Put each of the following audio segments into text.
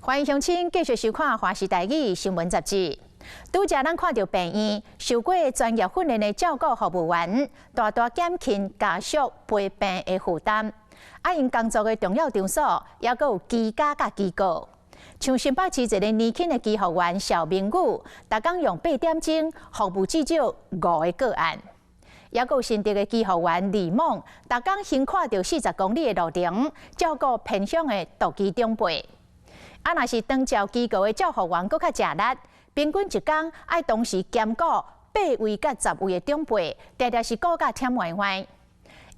歡迎鄉親繼續收看《華視台語新聞雜誌》。拄才咱看著病院受過專業訓練的照顧服務員，大大減輕家屬陪病的負擔。啊，𪜶工作的重要場所，猶閣有居家佮機構。像新北市一個年輕的機服員邵明宇，逐工用8點鐘服務至少5個個案。猶閣有新竹的機服員李夢，逐工行跨著40公里的路程，照顧偏鄉的獨居長輩。啊，若是長照機構的照護員，閣較食力，平均一工愛同時兼顧8位佮10位的長輩，常常是顧甲忝歪歪。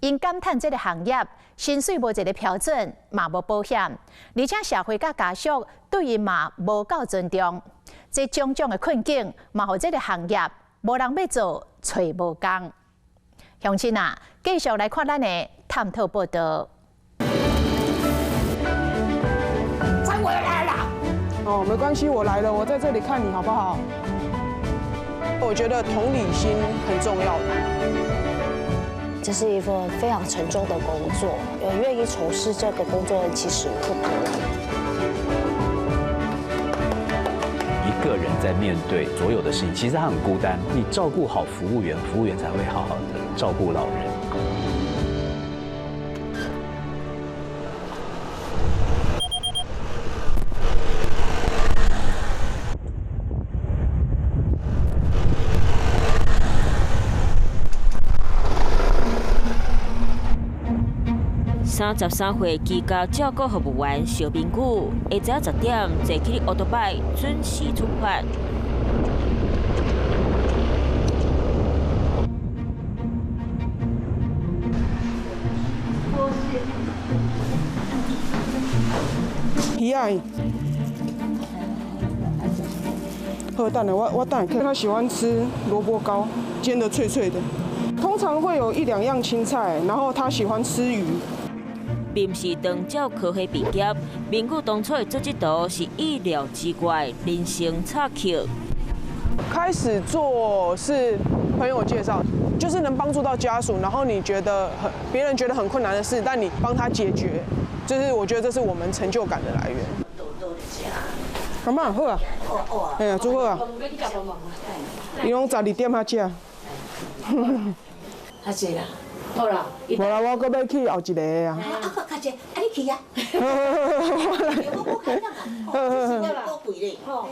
𪜶感嘆這个行業薪水無一个標準，嘛無保險，而且社會佮家屬對𪜶嘛無夠尊重。這種種的困境，嘛予這个行業無人欲做，揣無工。鄉親啊，繼續來看咱的探討報導。再回來了。哦，沒關係，我來了，我在這裡看你好不好？我覺得同理心很重要。這是一份非常沉重的工作，有願意從事這個工作的其實不多。一個人在面對所有的事情，其實他很孤單。你照顧好服務員，服務員才會好好的照顧老人。33歲居家照顧服務員邵明宇，下晝10點坐起歐多拜準時出發。魚仔，好，等下我等下。他喜歡吃蘿蔔糕，煎得脆脆的。通常會有一兩樣青菜，然後他喜歡吃魚。臨時長照科系畢業，明宇當初做這道是意料之外，人生插曲。開始做是朋友介紹，就是能幫助到家屬，然後你覺得很別人覺得很困難的事，但你幫他解決，就是我覺得這是我們成就感的來源。阿媽好啊，哎呀，煮好啊，伊攏12點才食。較濟啦，好啦。無啦，我閣欲去後一個啊。啊，閣較濟，啊你去啊。好好好。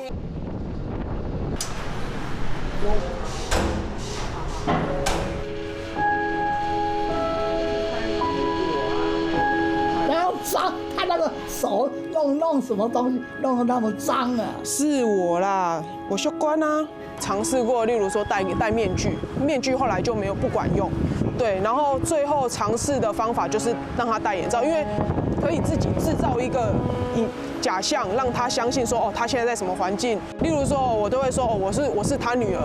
然後髒，他那個手弄什麼東西，弄得那麼髒啊！是我啦，我習慣啊，嘗試過，例如說戴面具，面具後來就沒有不管用，對，然後最後嘗試的方法就是讓他戴眼罩，因為可以自己製造一個假象，讓他相信說哦，他現在在什麼環境。例如說，我都會說哦，我是他女兒。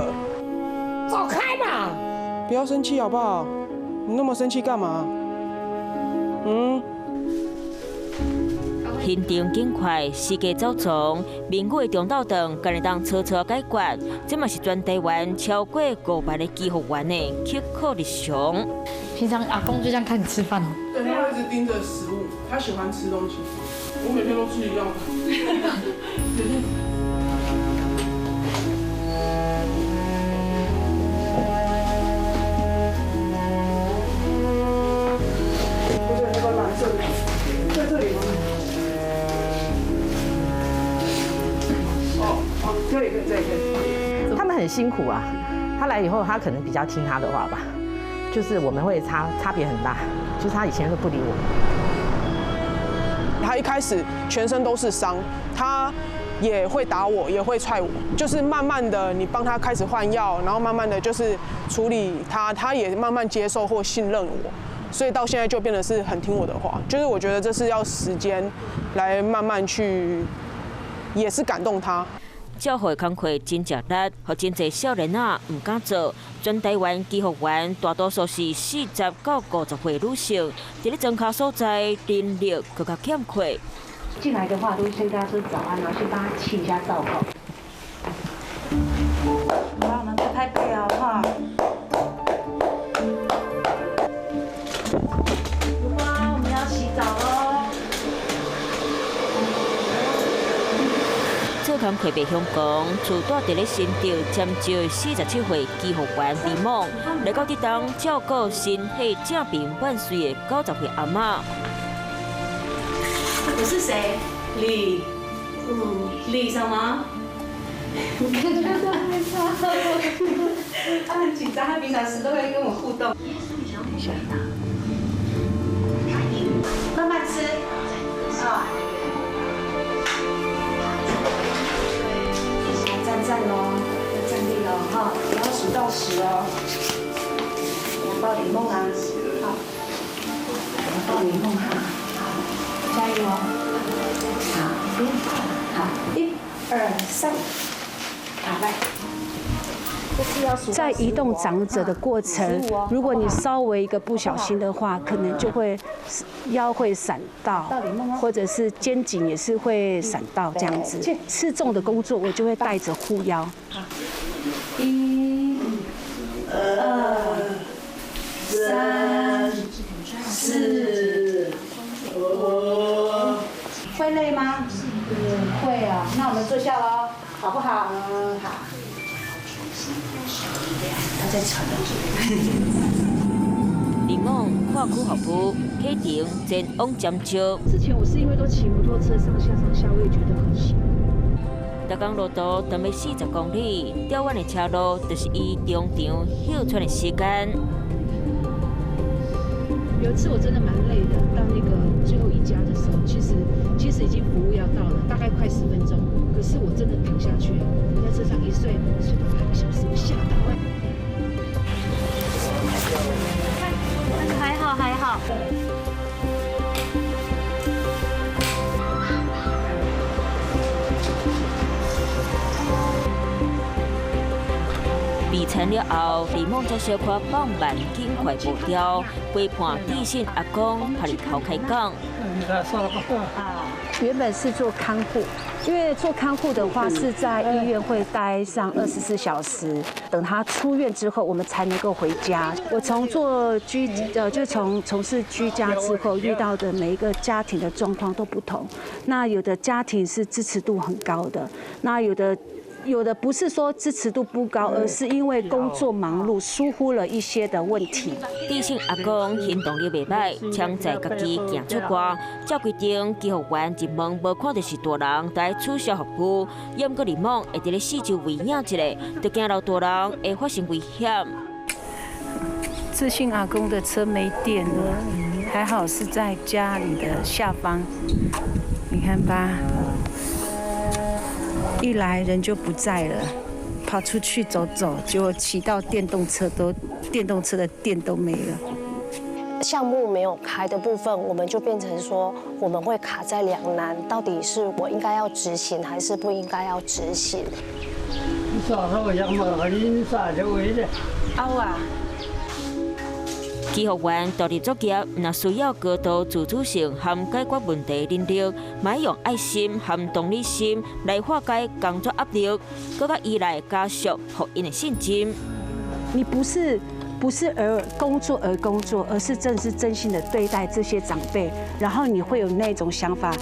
走開吧！不要生氣好不好？你那麼生氣幹嘛？嗯。行程緊快，時間走長，明宇的中晝頓，敢會當草草解決。這嘛是全台灣超過5萬个機服員的刻苦日常。平常阿公就這樣看你吃飯哦。對，他會一直盯着食物，他喜歡吃東西。我每天都吃一樣的。不是那個藍色的，在這裡嗎？哦哦，這裡可以，這裡可以。他們很辛苦啊，他來以後，他可能比較聽他的話吧，就是我們會差別很大，就是他以前都不理我。他一開始全身都是傷，他也會打我，也會踹我，就是慢慢的你幫他開始換藥，然後慢慢的就是處理他，他也慢慢接受或信任我，所以到現在就變得是很聽我的話。就是我覺得這是要時間來慢慢去，也是感動他。照護的工課真食力，予真濟少年仔毋敢做。全台灣機服員大多數是40到50歲女性，佇咧莊跤所在，人力閣較欠缺。進來的話，都先跟他說早安，然後先幫他清一下造口。好，我們拍拍背哦，哈。如花，我們要洗澡嘍。工课袂香港，厝住伫咧新竹尖石47岁居服员李梦，来到这当照顾身体正病万岁的90岁阿嬷。我是谁？李，李什么？你看他在害怕，他很紧张，他平常时都会跟我互动。慢慢吃，啊。站站哦，要站立哦，哈，你要数到10哦。抱李梦啊，好，抱李梦哈，好，加油哦。好，好，1、2、3，好来。在移动长者的过程，如果你稍微一个不小心的话，可能就会腰会闪到，或者是肩颈也是会闪到这样子。吃重的工作，我就会带着护腰。 1、2、3、4、5，会累吗？会啊，那我们坐下喽，好不好？好。他在喘。李梦跨区服务，启程前往尖石。之前我是因为都骑摩托车上下上下，我也觉得很辛苦。逐工路途长欲40公里，钓弯的车路就是伊中场歇喘的时间。有一次我真的蛮累的，到那个最后一家的时候，其实已经服务要到了，大概快10分钟，可是我真的躺下去了，在车上一睡睡到8个小时，我吓到哎。还好还好。备餐了后，李梦才小可放慢紧快步调，陪伴智信阿公拍日头开讲。原本是做看护，因为做看护的话是在医院会待上24小时，等他出院之后，我们才能够回家。我从做居就从从事居家之后，遇到的每一个家庭的状况都不同。那有的家庭是支持度很高的，那有的不是说支持度不高，而是因为工作忙碌疏忽了一些的问题。智信阿公行动力袂歹，常在家己行出外。照规定，居服员入门无看到是大人，就取消服务。不过李梦会伫咧四周围影一下，就惊老大人会发生危险。智信阿公的车没电了，还好是在家里的下方，你看吧。一来人就不在了，跑出去走走，结果骑到电动车的电都没了。项目没有开的部分，我们就变成说我们会卡在两难，到底是我应该要执行还是不应该要执行？阿啊。居服员独立作业，若需要高度自主性和解决问题能力，嘛用爱心和同理心来化解工作压力，阁较依赖家属予𪜶的信任。你不是而工作而工作，而是真是真心的对待这些长辈，然后你会有那种想法，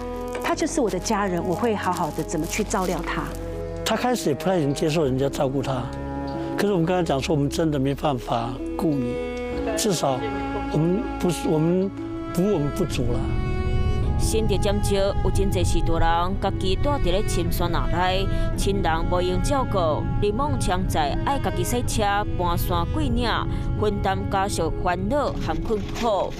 他就是我的家人，我会好好的怎么去照料他。他开始也不太能接受人家照顾他，可是我们刚才讲说，我们真的没办法顾你。至少我们不是我们补我们不足了。新竹尖石有真济是大人，家己住伫咧深山内，亲人无闲照顾，李梦常在爱家己驶车搬山过岭，分担家属烦恼和困苦。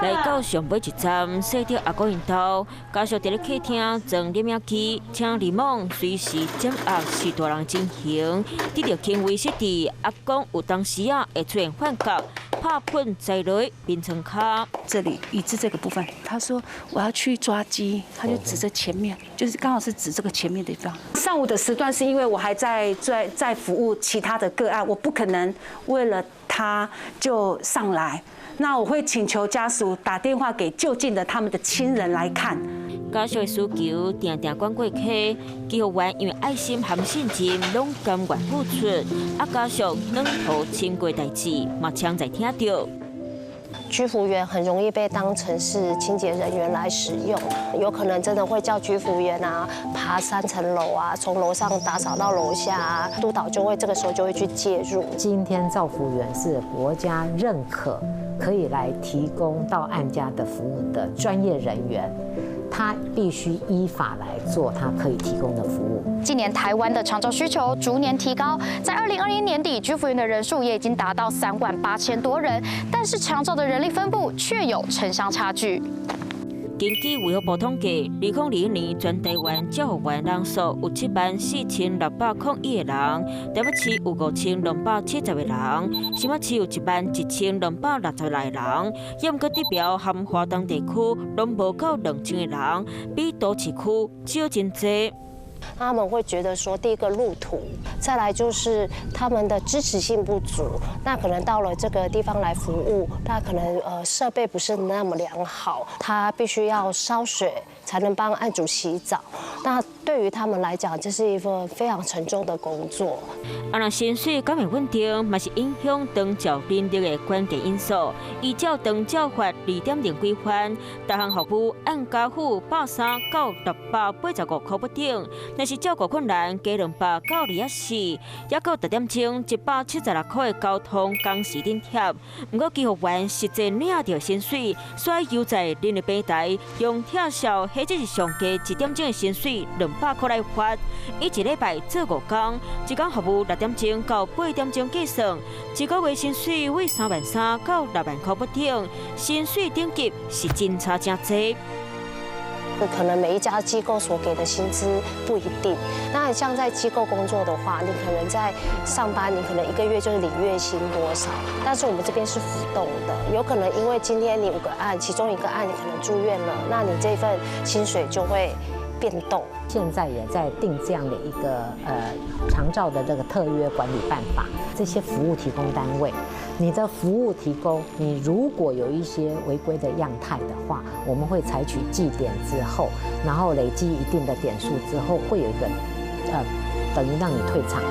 来到上尾一站，驶到阿公𪜶兜，家属伫咧客厅装摄影机，请李梦随时掌握是大人情形。得到轻微失智，阿公有当时啊会出现幻觉，拍喷栽落眠床跤。这里椅子这个部分，他说我要去抓鸡，他就指着前面，就是刚好是指这个前面的地方。上午的时段是因为我还在服务其他的个案，我不可能为了他就上来。那我会请求家属打电话给就近的他们的亲人来看。家屬的需求定定管過去，居服員因為愛心和信任，攏甘願付出。啊，家屬軟塗親過代誌，嘛常在聽著。居服員很容易被當成是清潔人員來使用，有可能真的會叫居服員啊爬3層樓啊，從樓上打掃到樓下啊，督導就會這個時候就會去介入。今天照服員是國家認可可以來提供到案家的服務的專業人員，他必須依法來做他可以提供的服務。近年台灣的長照需求逐年提高，在2021年底，居服員的人數也已經達到3萬8千多人，但是長照的人力分布卻有城鄉差距。根據衛福部統計，2021年全台灣照護員人數有74,601個人，台北市有5270個人，新北市有1萬1666個人，猶毋過竹苗和花東地區攏無夠2000個人，比都市區少真濟。他們會覺得說，第一個路途，再來就是他們的支持性不足。那可能到了這個地方來服務，那可能設備不是那麼良好，他必須要燒水才能幫案主洗澡。那對於他們來講，這是一份非常沉重的工作。啊，若薪水敢會穩定，嘛是影響長照人力的關鍵因素。依照長照法2.0規範，逐項服務按加付130到685塊不等。若是照顧困難，加200到24，抑閣逐點鐘176塊的交通工時津貼。毋過，居服員實際領著薪水，煞優在人力平台用拆銷或者是上低一點鐘的薪水200塊來發，伊一禮拜做5工，一工服務6點鐘到8點鐘計算，一個月薪水為3萬3到6萬塊不等，薪水等級是真差誠濟。可能每一家機構所給的薪資不一定。那像在機構工作的話，你可能在上班，你可能一個月就是領月薪多少。但是我們這邊是浮動的，有可能因為今天你五個案，其中一個案你可能住院了，那你這份薪水就會變動。現在也在定這樣的一個長照的這個特約管理辦法，這些服務提供單位，你的服務提供，你如果有一些違規的樣態的話，我們會採取記點之後，然後累積一定的點數之後，會有一個等於讓你退場。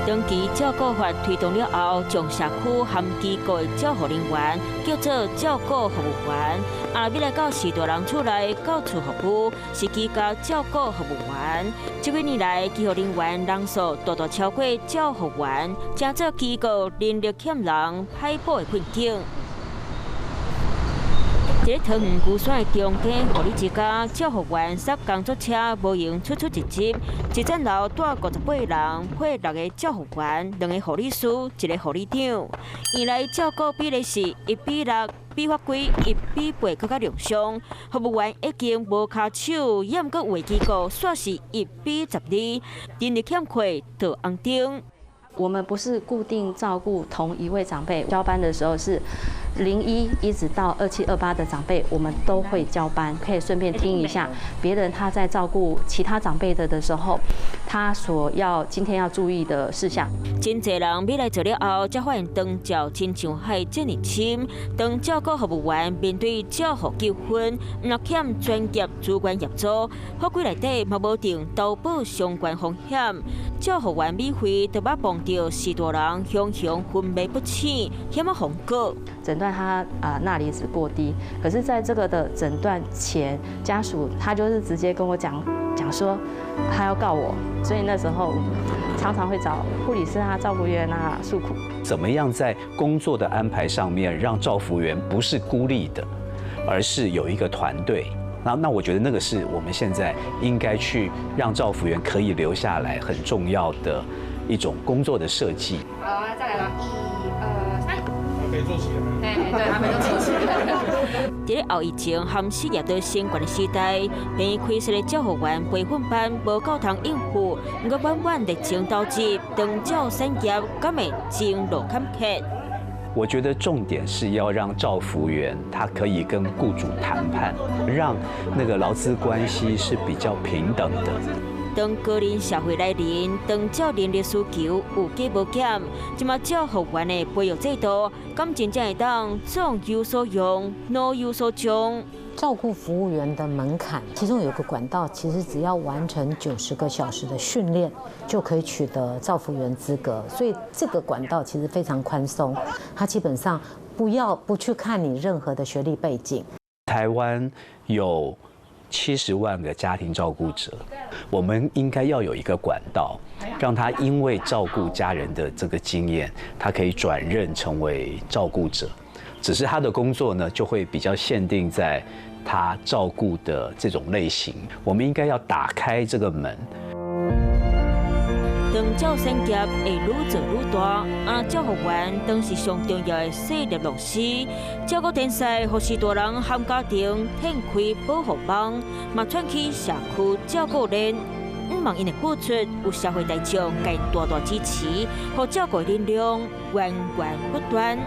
長期照顧法推動了後，將社區和機構的照護人員叫做照顧服務員。啊，欲來到序大人厝內到厝服務，是居家照顧服務員。這幾年來，居護人員人數大大超過照護員，成做機構人力欠人歹補的困境。佇咧桃園龜山的中間護理之家，照護員塞工作車無閒出出入入，一層樓蹛58人，配6個照護員、2個護理師、1個護理長。原來照顧比例是1比6，比法規1比8閣較量傷。服務員已經無跤手，猶毋過有的機構煞是1比12，人力欠缺就紅燈。我們不是固定照顧同一位長輩，交班的時候是01一直到27、28的長輩，我們都會交班，可以順便聽一下別人他在照顧其他長輩的時候，他所要今天要注意的事項。真濟人欲來做了後，才發現長照親像海這爾深。當照顧服務員面對照護糾紛，毋若欠專業資源協助，法規內底嘛無定投保相關風險。照護員米費都捌碰著序大人雄雄昏迷不醒，險仔予告。診斷他啊鈉離子過低，可是在這個的診斷前，家屬他就是直接跟我講說他要告我，所以那時候常常會找護理師啊、照顧員啊訴苦。怎麼樣在工作的安排上面，讓照服員不是孤立的，而是有一個團隊？那我覺得那個是我們現在應該去讓照服員可以留下來很重要的一種工作的設計。好，再來了，1、2、3。可以坐起來。對，還沒坐起來。佇咧後疫情和失業率升懸的時代，病院開設的照護員培訓班無夠通應付，毋過滿滿熱情投入，長照產業敢會前路坎坷？我覺得重點是要讓照服員他可以跟僱主談判，讓那個勞資關係是比較平等的。當高齡社會來臨，長照人力需求有加無減，這馬照護員的培育制度，敢真正會當壯有所用，老有所終。照顧服務員的門檻，其中有個管道，其實只要完成90個小時的訓練，就可以取得照服員資格。所以這個管道其實非常寬鬆，它基本上不要不去看你任何的學歷背景。台灣有70萬個家庭照顧者，我們應該要有一個管道，讓他因為照顧家人的這個經驗，他可以轉任成為照顧者。只是他的工作呢，就會比較限定在他照顧的這種類型。我們應該要打開這個門。長照產業會愈做愈大，啊，照護員當是上重要的細粒螺絲。照顧天使，予序大人含家庭展開保護網，嘛串起社區照顧鏈。毋望𪜶的付出，有社會大眾共大大支持，予照顧力量源源不斷。